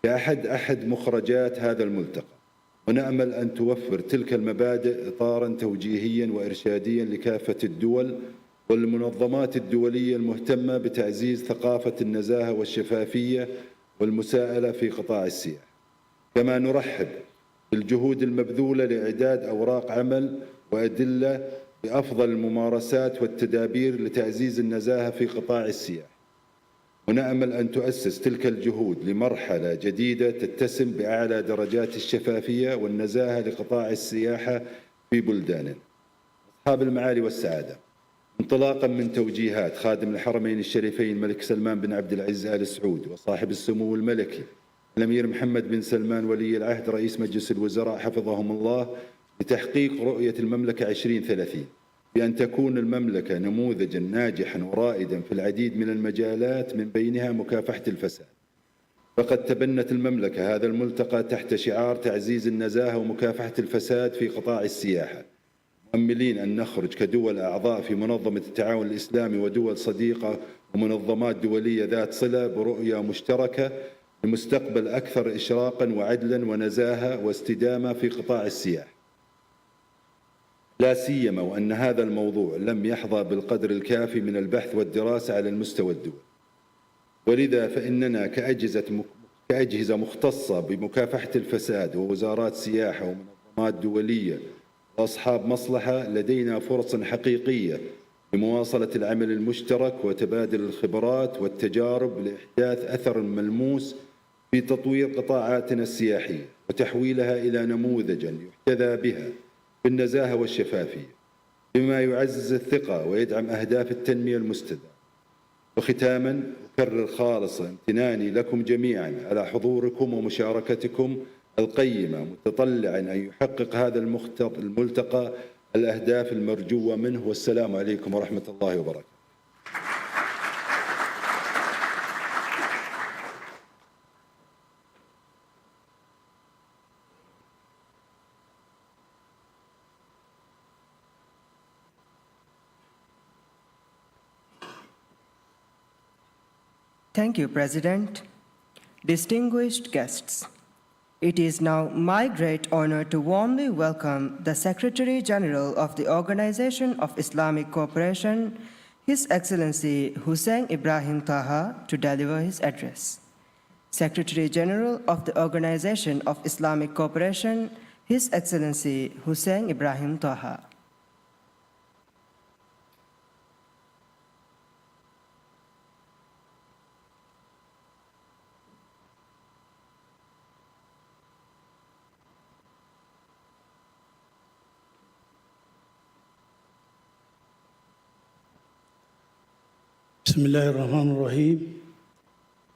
كأحد، أحد مخرجات هذا الملتقى، ونأمل أن توفر تلك المبادئ إطارًا توجيهيًا وإرشاديًا لكافة الدول والمنظمات الدولية المهتمة بتعزيز ثقافة النزاهة والشفافية والمساءلة في قطاع السياحة. كما نرحب بالجهود المبذولة لإعداد أوراق عمل وأدلة بأفضل الممارسات والتدابير لتعزيز النزاهة في قطاع السياحة، ونأمل أن تؤسس تلك الجهود لمرحلة جديدة تتسم بأعلى درجات الشفافية والنزاهة لقطاع السياحة في بلداننا. أصحاب المعالي والسعادة، انطلاقًا من توجيهات خادم الحرمين الشريفين الملك سلمان بن عبد العزيز آل سعود وصاحب السمو الملكي الأمير محمد بن سلمان ولي العهد رئيس مجلس الوزراء حفظهم الله لتحقيق رؤية المملكة عشرين ثلاثين، بأن تكون المملكة نموذجًا ناجحًا ورائدًا في العديد من المجالات، من بينها مكافحة الفساد. فقد تبنت المملكة هذا الملتقى تحت شعار تعزيز النزاهة ومكافحة الفساد في قطاع السياحة، مؤملين أن نخرج كدول أعضاء في منظمة التعاون الإسلامي ودول صديقة ومنظمات دولية ذات صلة برؤية مشتركة لمستقبل أكثر إشراقًا وعدلًا ونزاهة واستدامة في قطاع السياحة، لا سيما وأن هذا الموضوع لم يحظى بالقدر الكافي من البحث والدراسة على المستوى الدولي. ولذا فإننا كأجهزة مك-، كأجهزة مختصة بمكافحة الفساد ووزارات سياحة ومنظمات دولية وأصحاب مصلحة، لدينا فرص حقيقية لمواصلة العمل المشترك وتبادل الخبرات والتجارب لإحداث أثر ملموس في تطوير قطاعاتنا السياحية وتحويلها إلى نموذجًا يحتذى بها بالنزاهة والشفافية، بما يعزز الثقة ويدعم أهداف التنمية المستدامة. وختامًا، أكرر خالص امتناني لكم جميعًا على حضوركم ومشاركتكم القيمة، متطلعًا أن يحقق هذا المخت-، الملتقى الأهداف المرجوة منه. والسلام عليكم ورحمة الله وبركاته. Thank you, President. Distinguished guests, It is now my great honor to warmly welcome the Secretary General of the Organization of Islamic Cooperation, His Excellency Hussein Ibrahim Taha, to deliver his address. Secretary General of the Organization of Islamic Cooperation, His Excellency Hussein Ibrahim Taha. بسم الله الرحمن الرحيم.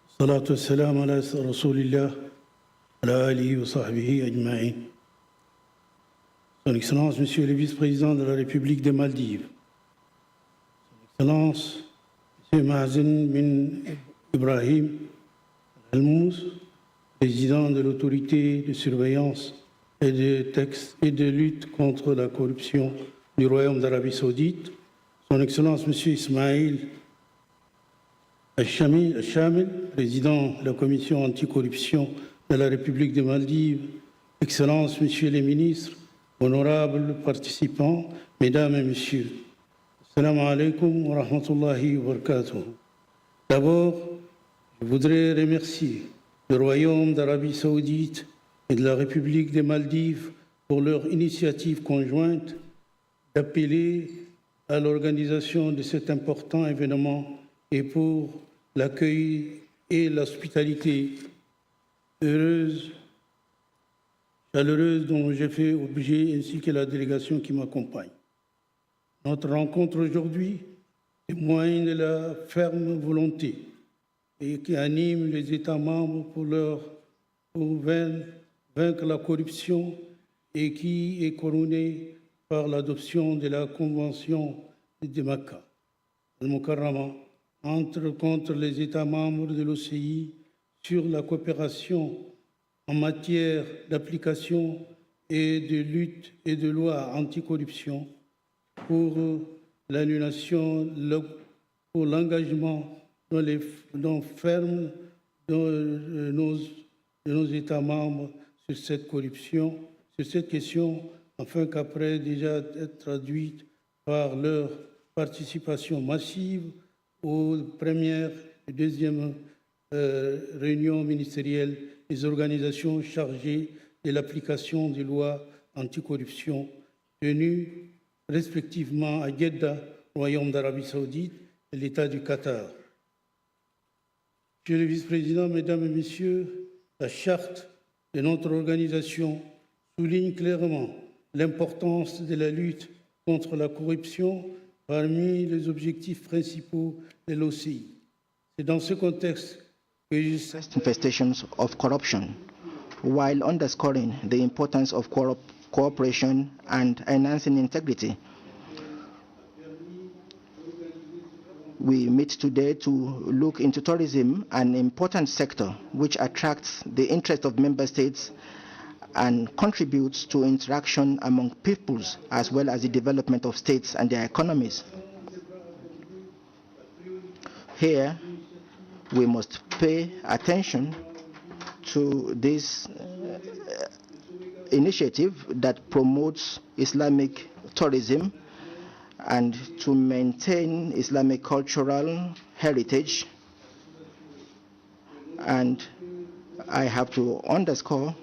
الصلاة والسلام على رسول الله وعلى آله وصحبه أجمعين. Son Excellence, Monsieur le Vice-Président de la République des Maldives, Son Excellence, Monsieur Mazen bin Ibrahim Al-Halmous, Président de l'Autorité de surveillance et de, taxe et de lutte contre la corruption du Royaume d'Arabie Saoudite, Son Excellence, Monsieur Ismail Al-Shami-, Al-Shamil, Président de la Commission anticorruption de la République des Maldives, Excellences, Messieurs les ministres, honorables participants, Mesdames et Messieurs. Assalamu alaikum wa rahmatullahi wa barakatuh. D'abord, je voudrais remercier le Royaume d'Arabie Saoudite et de la République des Maldives pour leur initiative conjointe d'appeler à l'organisation de cet important événement et pour l'accueil et l'hospitalité heureuse, chaleureuse dont j'ai fait objet ainsi que la délégation qui m'accompagne. Notre rencontre aujourd'hui témoigne de la ferme volonté et qui anime les États membres pour leur, pour vain-, vaincre la corruption et qui est couronnée par l'adoption de la Convention de Mecca al-Mukarrama entre, contre les États membres de l'O C I sur la coopération en matière d'application et de lutte et de loi anticorruption pour l'annulation, le, pour l'engagement dans les, dans ferme dans, euh, nos, de nos États membres sur cette corruption, sur cette question, afin qu'après déjà être traduite par leur participation massive aux premières et deuxièmes, euh, réunions ministérielles des organisations chargées de l'application des lois anticorruption tenues respectivement à Jeddah, Royaume d'Arabie Saoudite, et l'État du Qatar. Monsieur le Vice-Président, Mesdames et Messieurs, la charte de notre organisation souligne clairement l'importance de la lutte contre la corruption parmi les objectifs principaux de l'O C I. C'est dans ce contexte que je... Infestations of corruption, while underscoring the importance of corrup-, cooperation and enhancing integrity. We meet today to look into tourism, an important sector which attracts the interest of member states and contributes to interaction among peoples as well as the development of states and their economies. Here, we must pay attention to this, uh, initiative that promotes Islamic tourism and to maintain Islamic cultural heritage. And I have to underscore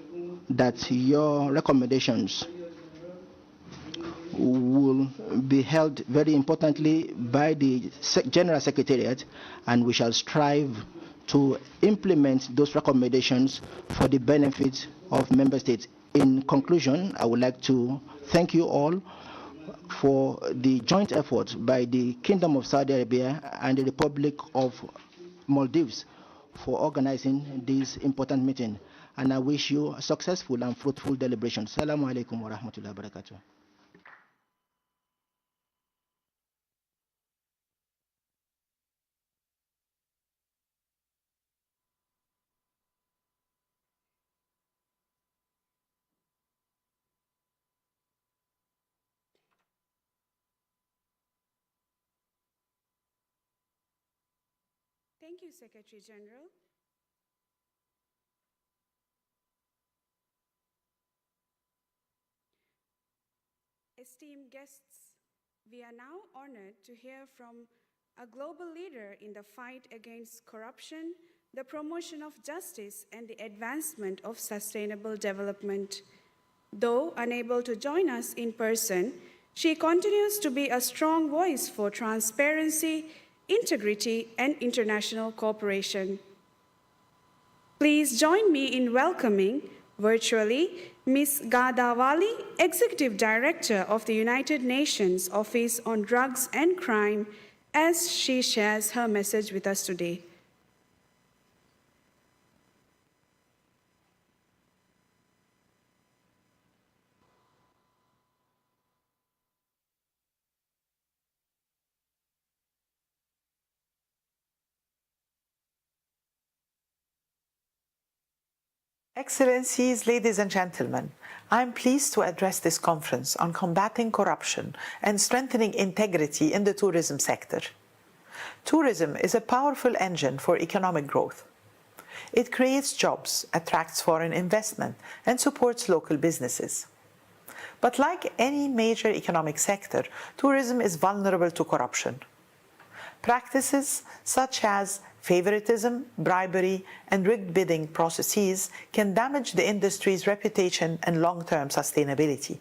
that your recommendations will be held very importantly by the Se-, General Secretariat, and we shall strive to implement those recommendations for the benefit of member states. In conclusion, I would like to thank you all for the joint effort by the Kingdom of Saudi Arabia and the Republic of Maldives for organizing this important meeting, and I wish you a successful and fruitful deliberation. Assalamu alaikum wa rahmatullahi wa barakatuh. Thank you, Secretary General. Esteemed guests, we are now honored to hear from a global leader in the fight against corruption, the promotion of justice, and the advancement of sustainable development. Though unable to join us in person, she continues to be a strong voice for transparency, integrity, and international cooperation. Please join me in welcoming, virtually, Miss Ghada Waly, Executive Director of the United Nations Office on Drugs and Crime, as she shares her message with us today. Excellencies, ladies and gentlemen, I am pleased to address this conference on combating corruption and strengthening integrity in the tourism sector. Tourism is a powerful engine for economic growth. It creates jobs, attracts foreign investment, and supports local businesses. But like any major economic sector, tourism is vulnerable to corruption. Practices such as favoritism, bribery, and rigged bidding processes can damage the industry's reputation and long-term sustainability.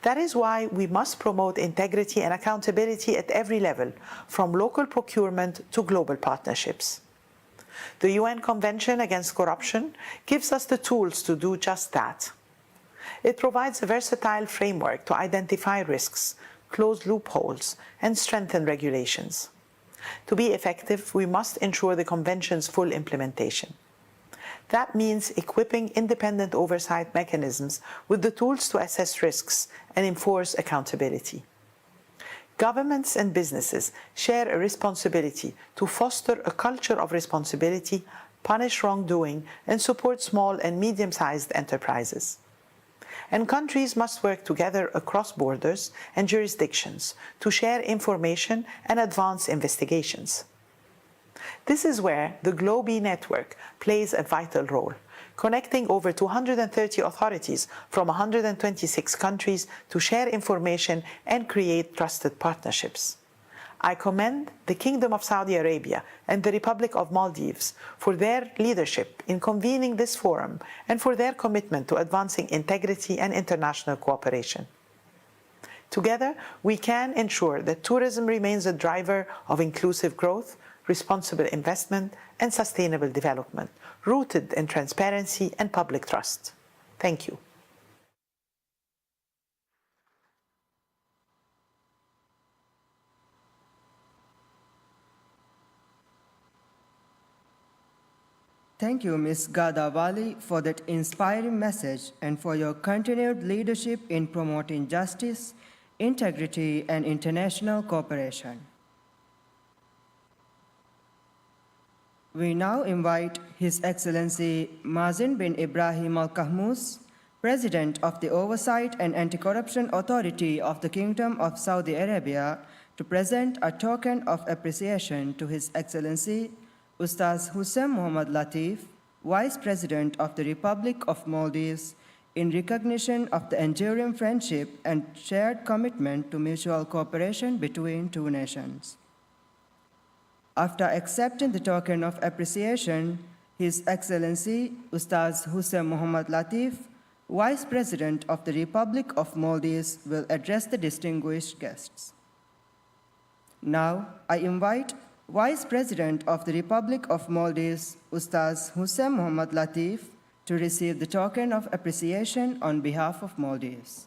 That is why we must promote integrity and accountability at every level, from local procurement to global partnerships. The U N Convention Against Corruption gives us the tools to do just that. It provides a versatile framework to identify risks, close loopholes, and strengthen regulations. To be effective, we must ensure the Convention's full implementation. That means equipping independent oversight mechanisms with the tools to assess risks and enforce accountability. Governments and businesses share a responsibility to foster a culture of responsibility, punish wrongdoing, and support small and medium-sized enterprises. And countries must work together across borders and jurisdictions to share information and advance investigations. This is where the Globee Network plays a vital role, connecting over two hundred thirty authorities from one hundred twenty-six countries to share information and create trusted partnerships. I commend the Kingdom of Saudi Arabia and the Republic of Maldives for their leadership in convening this forum and for their commitment to advancing integrity and international cooperation. Together, we can ensure that tourism remains a driver of inclusive growth, responsible investment, and sustainable development, rooted in transparency and public trust. Thank you. Thank you, Miss Ghada Waly, for that inspiring message and for your continued leadership in promoting justice, integrity, and international cooperation. We now invite His Excellency Mazen bin Ibrahim Al Kahmouz, President of the Oversight and Anti-Corruption Authority of the Kingdom of Saudi Arabia, to present a token of appreciation to His Excellency Ustaz Hussein Mohammad Latif, Vice President of the Republic of Maldives, in recognition of the enduring friendship and shared commitment to mutual cooperation between two nations. After accepting the token of appreciation, His Excellency Ustaz Hussein Mohammad Latif, Vice President of the Republic of Maldives, will address the distinguished guests. Now, I invite Vice President of the Republic of Maldives, Ustaz Hussein Mohammad Latif, to receive the token of appreciation on behalf of Maldives.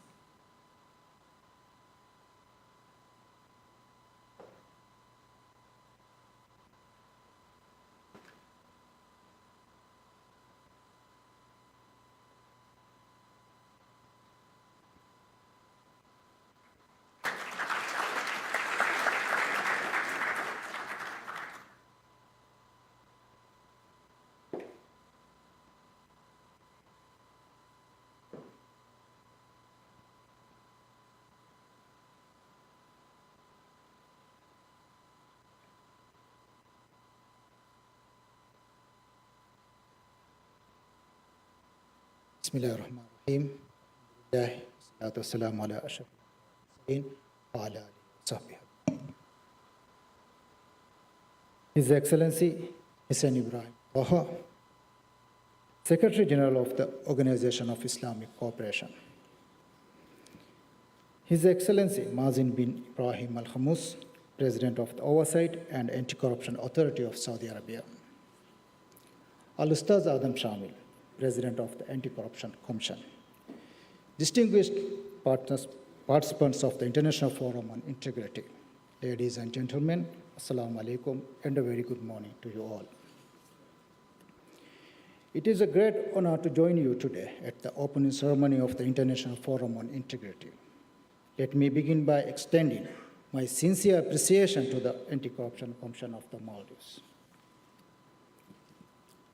بسم الله الرحمن الرحيم. الحمد لله، والصلاة والسلام على أشرف المرسلين وعلى آله وصحبه. His Excellency Hussein Ibrahim Taha, Secretary General of the Organization of Islamic Cooperation. His Excellency Mazin bin Ibrahim Al Khamus, President of the Oversight and Anti-Corruption Authority of Saudi Arabia. Al Ustaz Adam Shamil, President of the Anti-Corruption Commission. Distinguished partners, participants of the International Forum on Integrity, ladies and gentlemen, Assalamu alaikum and a very good morning to you all. It is a great honor to join you today at the opening ceremony of the International Forum on Integrity. Let me begin by extending my sincere appreciation to the Anti-Corruption Commission of the Maldives.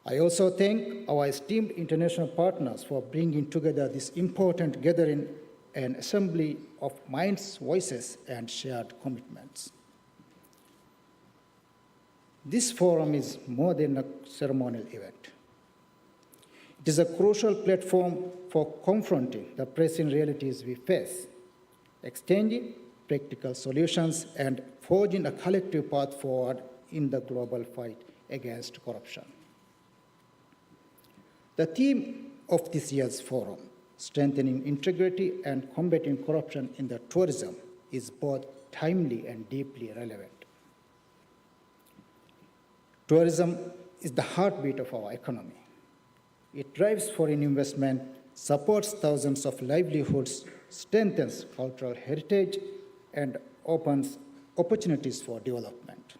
I also thank our esteemed international partners for bringing together this important gathering, an assembly of minds, voices, and shared commitments. This forum is more than a ceremonial event. It is a crucial platform for confronting the pressing realities we face, exchanging practical solutions, and forging a collective path forward in the global fight against corruption. The theme of this year's forum, Strengthening Integrity and Combating Corruption in the Tourism, is both timely and deeply relevant. Tourism is the heartbeat of our economy. It drives foreign investment, supports thousands of livelihoods, strengthens cultural heritage, and opens opportunities for development.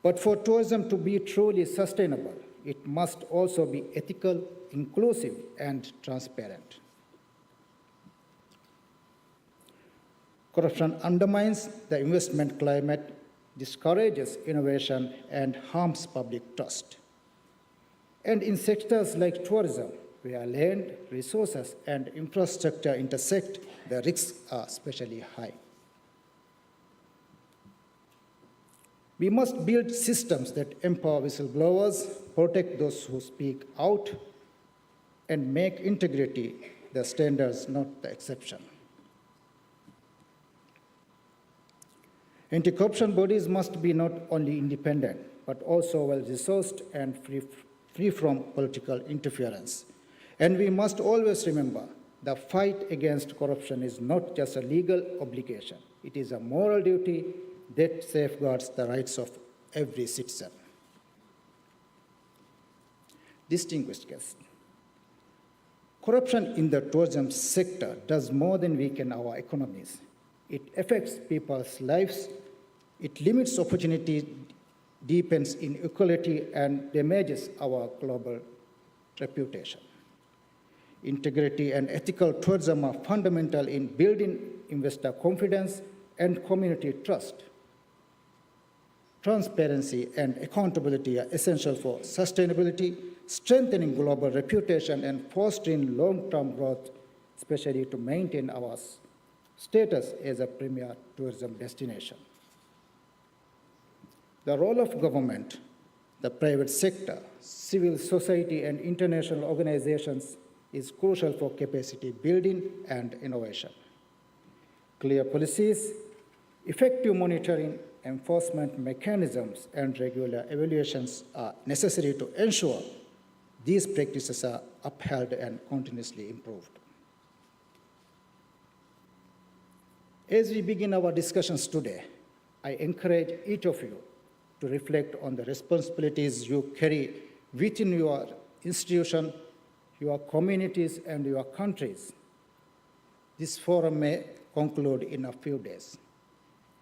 But for tourism to be truly sustainable, it must also be ethical, inclusive, and transparent. Corruption undermines the investment climate, discourages innovation, and harms public trust. And in sectors like tourism, where land, resources, and infrastructure intersect, the risks are especially high. We must build systems that empower whistleblowers, protect those who speak out, and make integrity the standards, not the exception. Anti-corruption bodies must be not only independent, but also well-resourced and free, free from political interference. And we must always remember, the fight against corruption is not just a legal obligation, it is a moral duty that safeguards the rights of every citizen. Distinguished guests, corruption in the tourism sector does more than weaken our economies. It affects people's lives, it limits opportunity, deepens inequality, and damages our global reputation. Integrity and ethical tourism are fundamental in building investor confidence and community trust. Transparency and accountability are essential for sustainability, strengthening global reputation, and fostering long-term growth, especially to maintain our s-, status as a premier tourism destination. The role of government, the private sector, civil society, and international organizations is crucial for capacity building and innovation. Clear policies, effective monitoring, enforcement mechanisms, and regular evaluations are necessary to ensure these practices are upheld and continuously improved. As we begin our discussions today, I encourage each of you to reflect on the responsibilities you carry within your institution, your communities, and your countries. This forum may conclude in a few days,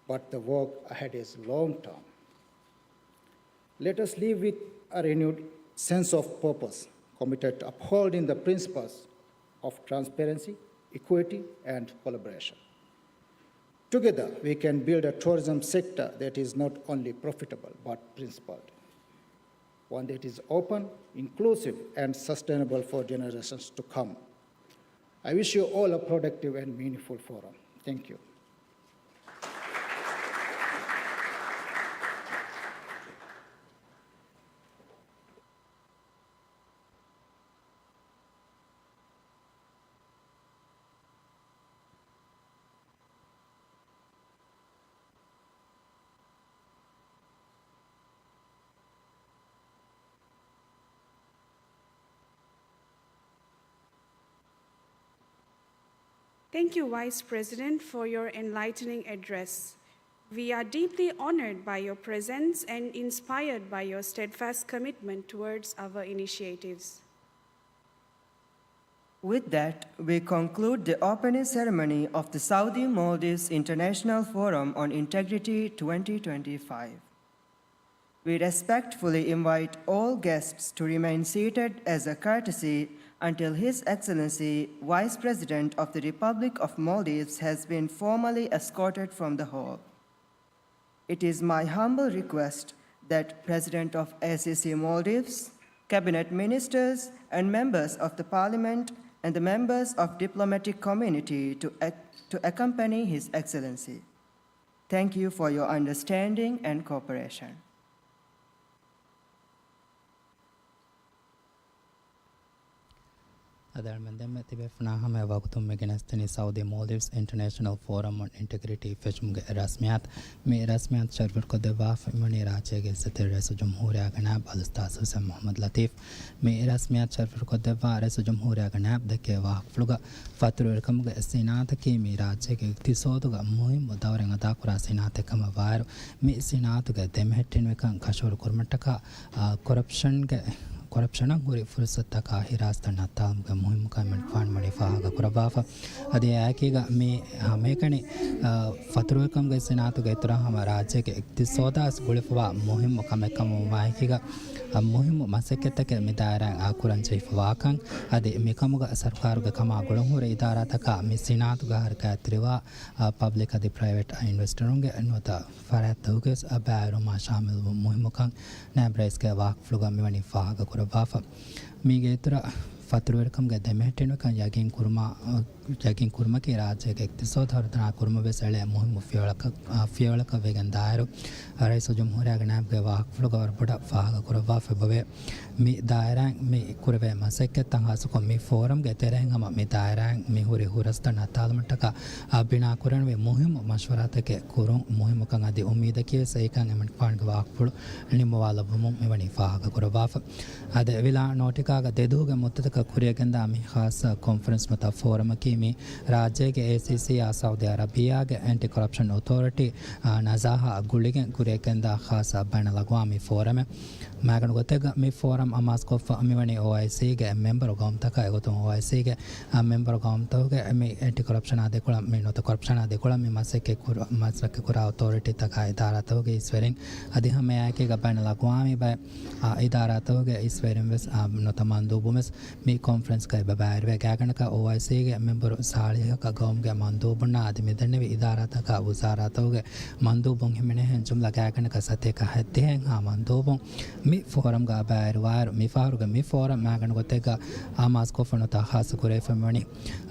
but the work ahead is long term. Let us live with a renewed sense of purpose, committed to upholding the principles of transparency, equity, and collaboration. Together, we can build a tourism sector that is not only profitable but principled, one that is open, inclusive, and sustainable for generations to come. I wish you all a productive and meaningful forum. Thank you. Thank you, Vice President, for your enlightening address. We are deeply honored by your presence and inspired by your steadfast commitment towards our initiatives. With that, we conclude the opening ceremony of the Saudi Maldives International Forum on Integrity twenty twenty-five. We respectfully invite all guests to remain seated as a courtesy until His Excellency, Vice President of the Republic of Maldives, has been formally escorted from the hall. It is my humble request that President of A C C Maldives, Cabinet Ministers, and members of the Parliament and the members of diplomatic community to ac-, to accompany His Excellency. Thank you for your understanding and cooperation. އަދި އަޅުމެން ދެންމެ ތިބޭފުނާ ހަމަޔަށް ވަގުތުން މި ގެނެސްދިނީ ސައުދީ މޯލްޑިވްސް އިންޓަރނޭޝަނަލް ފޯރަމް އޮން އިންޓެގްރިޓީ ފެށުމުގެ ރަސްމިއްޔާތު. މި ރަސްމިއްޔާތު ޝަރަފުކޮށްދެއްވާފަ މިވަނީ ރާއްޖޭގެ އިއްޒަތްތެރި ރައީސުލްޖުމްހޫރިއްޔާގެ ނާއިބު އަލްއުސްތާޛު ހުސެން މުޙައްމަދު ލަތީފް. މި ރަސްމިއްޔާތު ޝަރަފުކޮށްދެއްވާ ރައީސުލްޖުމްހޫރިއްޔާގެ ނާއިބު ދެއްކެވި ވާހަކަފުޅުގަ، ފަތުރުވެރިކަމުގެ ސިނާއަތަކީ މި ރާއްޖޭގެ އިޤްތިޞާދުގަ މުހިއްމު ދައުރެއް އަދާކުރާ ސިނާއަތެއް ކަމަށް ވާއިރު، މި ސިނާއަތުގެ ދެމެހެއްޓެނިވިކަން ކަށަވަރު ކުރުމަށްޓަކާ، އާ، ކޮރަޕްޝަންގެ، ކޮރަޕްޝަނަށް ހުރި ފުރުޞަތުތަކާ ހިރާސްތައް ނައްތާލުމުގެ މުހިއްމުކަން މިނިޓް ފާން ވަނީ ފާހަގަކުރައްވާފަ. އަދި އެއާއެކީގަ މި ހަމައެކަނި، އާ، ފަތުރުވެރިކަމުގެ ސިނާއަތުގެ އިތުރަށް ހަމަ ރާއްޖޭގެ އިޤްތިޞާދަށް ގުޅިފަވާ މުހިއްމު ކަމެއް ކަމަށް ވާއެކީގަ، އާ، މުހިއްމު މަސައްކަތްތަކެއް މި ދާއިރާއިން އާކުރަން ޖެހިފަވާކަން، އަދި މިކަމުގަ ސަރުކާރުގެ ކަމާ ގުޅަންހުރި އިދާރާތަކާ މި ސިނާއަތުގަ ހަރަކާތްތެރިވާ، އާ، ޕަބްލިކް އަދި ޕްރައިވެޓް އިންވެސްޓަރުންގެ ނުވަތަ ފަރާތްތަކުގެ ބައިވެރިވުމާ ޝާމިލްވުން މުހިއްމުކަން ނާއިބް ރައީސްގެ ވާހަކަފުޅުގަ މިވަނީ ފާހަގަކުރައްވާފަ. މީގެ އިތުރަށް ފަތުރުވެރިކަމުގެ ދެމެހެއްޓެނިވިކަން ޔަގީން ކުރުމާ، ޔަގީން ކުރުމަކީ ރާއްޖޭގެ އިޤްތިޞާދު ހަރުދަނާ ކުރުމަށް ވެސް އެޅޭ މުހިއްމު ފިޔަވަޅަކަށް، އާ، ފިޔަވަޅަކަށް ވެގެން ދާއިރު، ރައީސުލްޖުމްހޫރިއްޔާގެ ނާއިބުގެ ވާހަކަފުޅުގަ ވަރަށް ބޮޑަށް ފާހަގަކުރައްވާފަ އެބަވޭ. މި ދާއިރާއިން މި ކުރެވޭ މަސައްކަތްތައް ހާއްސަކޮށް މި ފޯރަމްގެ ތެރެއިން ހަމަ މި ދާއިރާއިން މި ހުރި ހުރަސްތައް ނައްތާލުމަށްޓަކާ، އާ، ބިނާ ކުރަންވީ މުހިއްމު މަޝްވަރާތަކެއް ކުރުން މުހިއްމުކަން އަދި އުއްމީދަކީ ވެސް އެއީކަން އެމަނިކުފާނުގެ ވާހަކަފުޅު ނިންމަވާލައްވަމުން މިވަނީ ފާހަގަކުރައްވާފަ. އަދި ވިލާ ނޯޓިކާގަ ދެދުވަހުގެ މުއްދަތަކަށް ކުރިއަށްގެންދާ މި ޚާއްޞަ ކޮންފަރެންސް ނުވަތަ ފޯރަމަކީ މި ރާއްޖޭގެ އޭސީސީއާ ސައުދީ އަރަބިއްޔާގެ އެންޓި ކޮރަޕްޝަން އޮތޯރިޓީ، އާ، ނަޒާހާ ގުޅިގެން ކުރިއަށްގެންދާ ޚާއްޞަ ބައިނަލްއަގްވާމީ ފޯރަމެއް. މާގަނޑު ގޮތެއްގަ މި ފޯރަމް އަމާޒުކޮށްފަ މިވަނީ އޯއައިސީގެ މެމްބަރު ގައުމުތަކާ އެގޮތުން އޯއައިސީގެ، އާ، މެމްބަރު ގައުމުތަކުގެ މި އެންޓި ކޮރަޕްޝަނާ ދެކޮޅަށް މި ނުވަތަ ކޮރަޕްޝަނާ ދެކޮޅަށް މި މަސައްކަތް ކުރ-، މަސައްކަތް ކުރާ އޮތޯރިޓީތަކާ އިދާރާތަކުގެ އިސްވެރިން އަދި ހަމައެއާއެކީގަ ބައިނަލްއަގްވާމީ ބައެއް، އާ، އިދާރާތަކުގެ އިސްވެރިން ވެސް، އާ، ނުވަތަ މަންދޫބުން ވެސް މި ކޮންފަރެންސްގައި ބައިވެރިވޭ. ގާތްގަނޑަކަށް އޯއައިސީގެ މެމްބަރު ސާޅީހަކަށް ގައުމުގެ މަންދޫބުންނާ އަދި މިދެންނެވި އިދާރާތަކާ ވުޒާރާތަކުގެ މަންދޫބުން ހިމެނޭހެން ޖުމްލަ ގާތްގަނޑަކަށް ސަތޭކަ ހަތްދިހައެއްހާ މަންދޫބުން މި ފޯރަމްގަ ބައިވެރިވާއިރު، މިފަހަރުގެ މި ފޯރަމް މާގަނޑު ގޮތެއްގަ އާމާޒުކޮށްފަ ނުވަތަ ޚާއްޞަ ކުރެވިފަ މިވަނީ،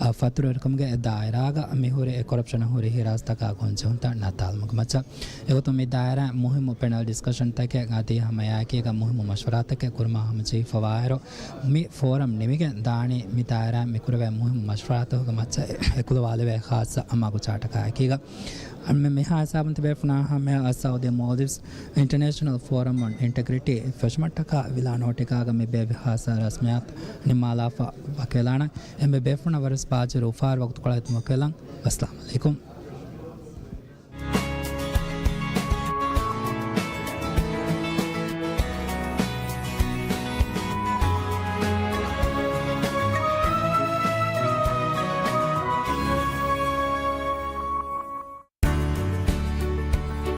އާ، ފަތުރުވެރިކަމުގެ ދާއިރާގަ މިހުރި އެ ކޮރަޕްޝަނަށް ހުރި ހިރާސްތަކާ ގޮންޖެހުންތައް ނައްތާލުމުގެ މައްޗަށް. އެގޮތުން މި ދާއިރާ މުހިއްމު ޕެނަލް ޑިސްކަޝަންތަކެއް އަދި ހަމައެއާއެކީގަ މުހިއްމު މަޝްވަރާތަކެއް ކުރުމާ ހަމަޖެހިފަވާއިރު، މި ފޯރަމް ނިމިގެން ދާނީ މި ދާއިރާ މި ކުރެވޭ މުހިއްމު މަޝްވަރާތަކުގެ މައްޗަށް އެކުލަވާލެވޭ ޚާއްޞަ މަގުޗާޓަކާއެކީގަ. އަންމެ މިހާ ހިސާބުން ތިބޭފުނާ ހަމަޔަށް ސައުދީ މޯލްޑިވްސް އިންޓަރނޭޝަނަލް ފޯރަމް އޮން އިންޓެގްރިޓީ ފެށުމަށްޓަކާ ވިލާ ނޯޓިކާގަ މި ބޭއްވި ޚާއްޞަ ރަސްމިއްޔާތު ނިންމާލާފަ ވަކިވެލާނަން. އެންމެ ބޭފުނަށް ވަރަށް ބާއްޖަވެރި އުފާވެރި ވަގުތުކޮޅެއް ދިނުމަށް ވަކިވެލަން. ވައްސަލާމް އަލައިކުމް.